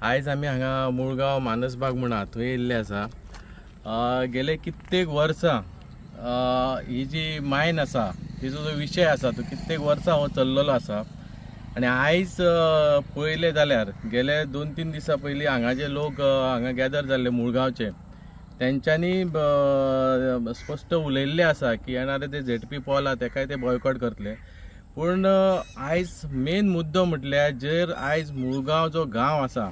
आयज आमी हांगा मुळगांव मानसबाग म्हणा थंय येयल्ले आसा. गेले कित्येक वर्सां ही जी मायन आसा तिजो जो विशय आसा तो कित्येक वर्सां हो चल्लेलो आसा. आनी आयज पळयलें जाल्यार गेले 2-3 दिसां पयलीं हांगाचे लोक हांगा गॅदर जाल्ले मुळगांवचे, तेंच्यांनी स्पश्ट उलयल्लें आसा की येणारे ते झेडपी पोल आहा तेकाय ते बॉयकॉट करतले. पूण आयज मेन मुद्दो म्हटल्यार जर आयज मुळगांव जो गांव आसा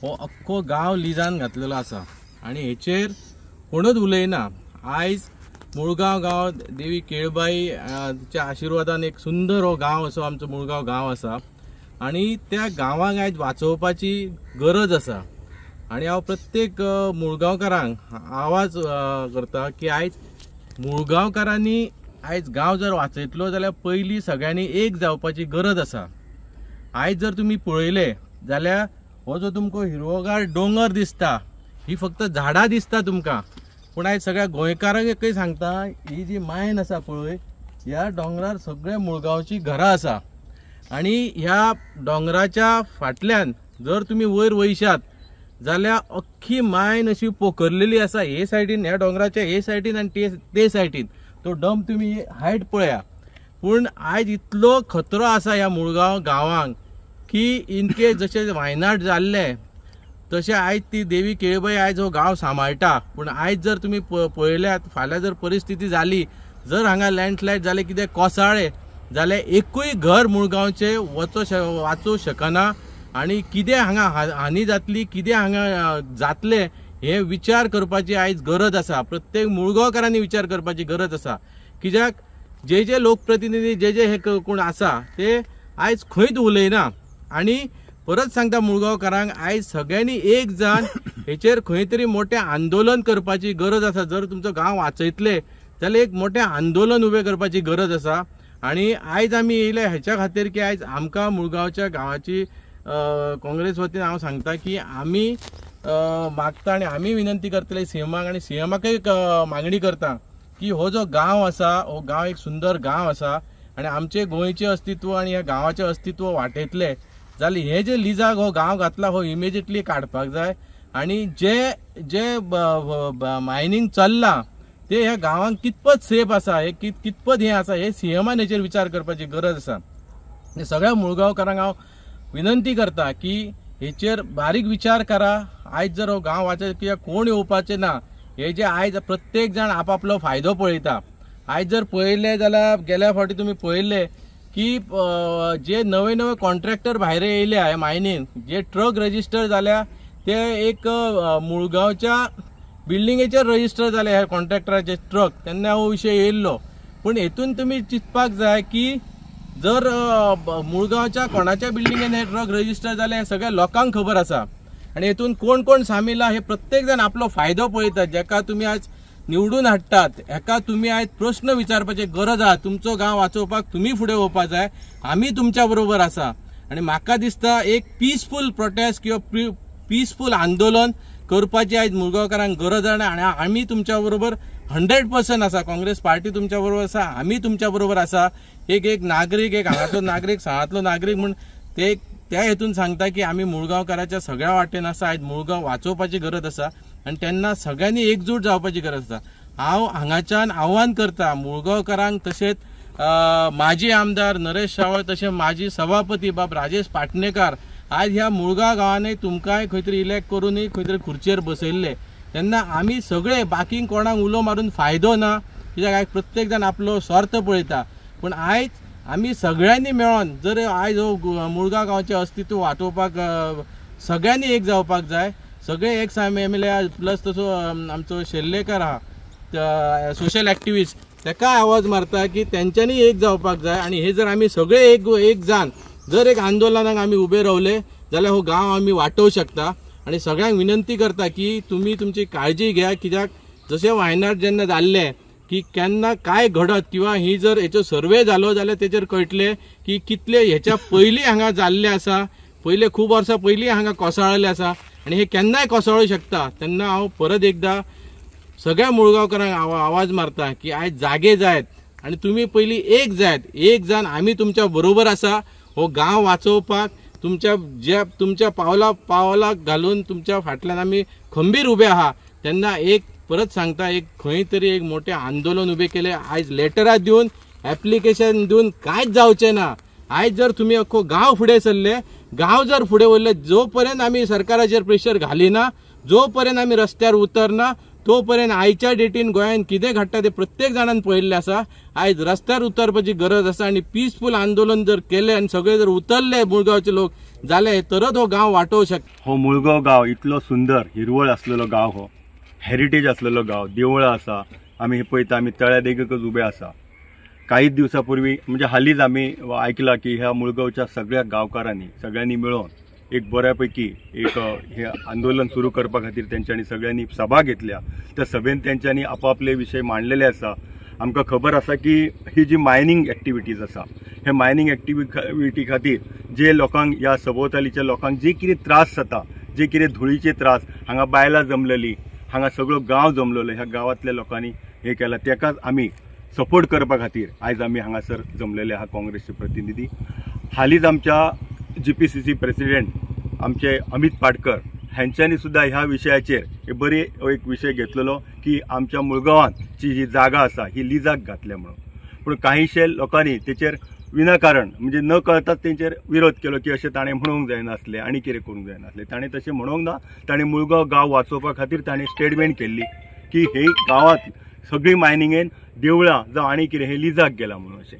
हो अख्खो गांव लिजान घातलेलो आसा आनी हेचेर कोणूच उलयना. आयज मुळगांव गांव देवी केळबाई च्या आशिर्वादान एक सुंदर हो गांव असो आमचो मुळगांव गांव आसा आनी त्या गांवाक आयज वाचोवपाची गरज आसा. आनी हांव प्रत्येक मुळगांवकारांक आवाज करता की आयज मुळगांवकारांनी आयज गांव जर वाचयतलो जाल्यार पयलीं सगळ्यांनी एक जावपाची गरज आसा. आयज जर तुमी पळयलें जाल्यार हो जो तुमकां हिरवोगार दोंगर दिसता ही फक्त झाडां दिसता तुमकां, पूण आयज सगळ्या गोंयकारांकय सांगता ही जी मायन आसा पळय ह्या दोंगरार सगळे मुळगांवची घरां आसा आनी ह्या दोंगराच्या फाटल्यान जर तुमी वयर वयशात जाल्यार अख्खी मायन अशी पोखरलेली आसा. हे सायडीन ह्या दोंगराच्या हे सायडीन आनी ते सायडीन तो डंप तुमी हायट पळया. पूण आयज इतलो खतरो आसा ह्या मुळगांव गांवांक की इनके जशें वायनाड जाल्लें तशें आयज ती देवी केळबाई आयज हो गांव सांबाळटा. पूण आयज जर तुमी पळयल्यात फाल्यां जर परिस्थिती जाली, जर हांगा लँडस्लायड जालें कितें कोसळ्ळें जाल्यार एकूय घर मुळगांवचें वाचूं शकना आनी कितें हांगा हानी जातली, कितें हांगा जातलें हे विचार करपाची आयज गरज आसा. प्रत्येक मुळगांवकारांनी विचार करपाची गरज आसा. कित्याक जे जे लोकप्रतिनिधी जे जे हे कोण आसा ते आयज खंयच उलयना. आनी परत सांगता मुळगांवकारांक आयज सगळ्यांनी एक जावन हेचेर खंय तरी मोठें आंदोलन करपाची गरज आसा. जर तुमचो गांव वाचयतले जाल्यार एक मोठें आंदोलन उबें करपाची गरज आसा. आनी आयज आमी येयले हेच्या खातीर की आयज आमकां मुळगांवच्या गांवाची काँग्रेस वतीन हांव सांगता की आमी मागता आनी आमी विनंती करतले सीएमाक आनी सीएमाकय मागणी करता की हो जो गांव आसा हो गांव एक सुंदर गांव आसा आनी आमचे गोंयचें अस्तित्व आनी ह्या गांवाचें अस्तित्व वाटयतले जाल्यार हे जे लिजाक हो गांव घातला हो इमिजिएटली काडपाक जाय. आनी जे जे मायनींग चल्लां ते ह्या गांवांक कितपत सेफ आसा, हे कितपत हें आसा हे सीएमान हेचेर विचार करपाची गरज आसा. आनी सगळ्या मुळगांवकारांक हांव विनंती करता की हेचेर बारीक विचार करा. आयज जर हो गांव वाचत कित्याक कोण येवपाचें ना, हे जे आयज प्रत्येक जाण आपआपलो फायदो पळयता. आयज जर पळयलें जाल्यार गेल्या फावटी तुमी पळयल्ले की जे नवे नवे कॉन्ट्रॅक्टर भायर येयले ह्या मायनीन, जे ट्रक रजिस्टर जाल्या ते एक मुळगांवच्या बिल्डिंगेचेर रजिस्टर जाले हे कॉन्ट्रॅक्टराचे ट्रक, तेन्ना हो विशय येयल्लो. पूण हेतून तुमी चिंतपाक जाय की जर मुळगांवच्या कोणाच्या बिल्डिंगेन हे ट्रक रजिस्टर जाले हे सगळ्या लोकांक खबर आसा आनी हेतून कोण कोण सामील आहा हे प्रत्येक जाण आपलो फायदो पळयतात. जेका तुमी आज निवडून हाडटात हेका तुमी आयज प्रश्न विचारपाची गरज आहा. तुमचो गांव वाचोवपाक तुमी फुडें वचपाक जाय, आमी तुमच्या बरोबर आसा. आनी म्हाका दिसता एक पिसफूल प्रोटेस्ट किंवा पिसफूल आंदोलन करपाची आयज मुळगांवकारांक गरज आहा आनी आमी तुमच्या बरोबर 100% आसा. काँग्रेस पार्टी तुमच्या बरोबर आसा, आमी तुमच्या बरोबर आसा. एक एक नागरीक, एक हांगाचो नागरीक, साळांतलो नागरीक म्हूण ते त्या हेतून सांगता की आमी मुळगांवकाराच्या सगळ्या वाटेन आसा. आयज मुळगांव वाचोवपाची गरज आसा आनी तेन्ना सगळ्यांनी एकजूट जावपाची गरज आसा. हांव हांगाच्यान आव्हान करता मुळगांवकारांक, तशेंच माजी आमदार नरेश सावळ, तशें माजी सभापती बाब राजेश पाटणेकार, आज ह्या मुळगांव गांवांनी तुमकांय खंय तरी इलेक्ट करूनय खंय तरी खुर्चेर बसयल्ले तेन्ना आमी सगळे बाकी कोणाक उलो मारून फायदो ना, कित्याक आयज प्रत्येक जाण आपलो स्वार्थ पळयता. पूण आयज आमी सगळ्यांनी मेळोन जर आयज हो मुळगांव गांवचें अस्तित्व वाटोवपाक सगळ्यांनी एक जावपाक जाय. सगळे एक एम एल ए प्लस तसो आमचो शेल्लेकर आहा सोशल एक्टिविस्ट, तेका आवाज मारता की तेंच्यांनी एक जावपाक जाय. आनी हे जर आमी सगळे एक जाण जर एक आंदोलनाक आमी उबे रावले जाल्यार हो गांव आमी वाटोवंक शकता. आनी सगळ्यांक विनंती करता की तुमी तुमची काळजी घेया, कित्याक जशें वायनाड जेन्ना जाल्लें की केन्ना काय घडत किंवा ही जर हेचो सर्वे जालो जाल्यार तेचेर कळटलें की कितले हेच्या पयलीं हांगा जाल्लें आसा, पयले खूब वर्सां पयलीं हांगा कोसळ्ळें आसा आनी हे केन्नाय कोसळूं शकता. तेन्ना हांव परत एकदां सगळ्या मुळगांवकारांक आवाज मारता की आयज जागे जायत आनी तुमी पयलीं एक जायत, एक जाण आमी तुमच्या बरोबर आसा. हो गांव वाचोवपाक तुमच्या ज्या तुमच्या पावला पावलाक घालून तुमच्या फाटल्यान आमी खंबीर उबे आहा. तेन्ना एक परत सांगता, एक खंय तरी एक मोठें आंदोलन उबें केलें, आयज लेटरां दिवन एप्लिकेशन दिवन कांयच जावचें ना. आयज जर तुमी अख्खो गांव फुडें सरले, गांव जर फुडें उरले, जो पर्यंत आमी सरकाराचेर प्रेशर घालिना, जो पर्यंत आमी रस्त्यार उतरना, तो पर्यंत आयच्या डेटीन गोंयांत कितें घडटा तें प्रत्येक जाणान पळयल्लें आसा. आयज रस्त्यार उतरपाची गरज आसा आनी पिसफूल आंदोलन जर केलें आनी सगळे जर उतरले मुळगांवचे लोक जाल्यार तरच हो गांव वाटोवंक शकता. हो मुळगांव गांव इतलो सुंदर हिरवळ आसलेलो गांव, हो हेरिटेज आसलेलो गांव, देवळां आसा, आमी पळयता, आमी तळ्या देगेकच उबे आसा. कांय दिवसां पूर्वी म्हणजे हालींच आमी आयकलां की ह्या मुळगांवच्या सगळ्या गांवकारांनी सगळ्यांनी मेळून एक बऱ्यापैकी एक हे आंदोलन सुरू करपा खातीर तेंच्यांनी सगळ्यांनी सभा घेतल्या. त्या सभेन तेंच्यांनी आपापले विशय मांडलेले आसा. आमकां खबर आसा की ही जी मायनींग एक्टिविटीज आसा, हे मायनींग एक्टिविटी खातीर जे लोकांक ह्या सभोवतालीच्या लोकांक जे कितें त्रास जाता, जे कितें धुळीचे त्रास, हांगा बायलां जमलेली, हांगा सगळो गांव जमलेलो, ह्या गांवांतल्या लोकांनी हे केलां, तेकाच आमी सपोर्ट करपा खातीर आयज आमी हांगासर जमलेले आहा काँग्रेसचे प्रतिनिधी. हालींच आमच्या GPCC president आमचे अमित पाटकर ह्यांच्यानी सुद्दां ह्या विशयाचेर एक बरी एक विशय घेतलेलो की आमच्या मुळगांवांत जी ही जागा आसा ही लिजाक घातल्या म्हणून. पूण कांयशे लोकांनी तेचेर विनाकारण म्हणजे न कळताच तेंचेर विरोध केलो की अशें ताणें म्हणूंक जायनासलें आनी कितें करूंक जायनासलें. ताणें तशें म्हणूंक ना, ताणें मुळगांव गांव वाचोवपा खातीर ताणें स्टेटमेंट केल्ली की हे गांवांत सगळी मायनिंगेन देवळां जावं आनी कितें हे लिजाक गेला म्हणून अशें.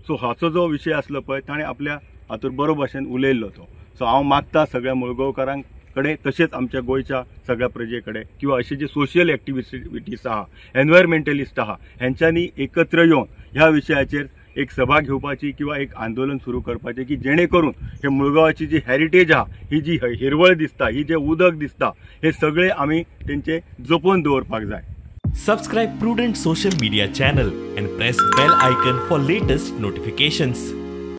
सो हाचो जो विशय आसलो पळय ताणें आपल्या हातूंत बरो भाशेन उलयल्लो तो. सो हांव मागता सगळ्या मुळगांवकारां कडेन तशेंच आमच्या गोंयच्या सगळ्या प्रजे कडेन किंवा अशे जे सोशल एक्टिविटीज आहा, एनवायरमेंटलिस्ट आहा, हेंच्यांनी एकत्र येवन ह्या विशयाचेर एक सभा घेवपाची किंवा एक आंदोलन सुरू करपाचें की जेणे करून हे मुळगांवाची जी हेरिटेज आहा, ही जी हिरवळ दिसता, ही जे उदक दिसता, हे सगळे आमी तेंचे जपून दवरपाक जाय. Subscribe Prudent social media channel and press bell icon for latest notifications.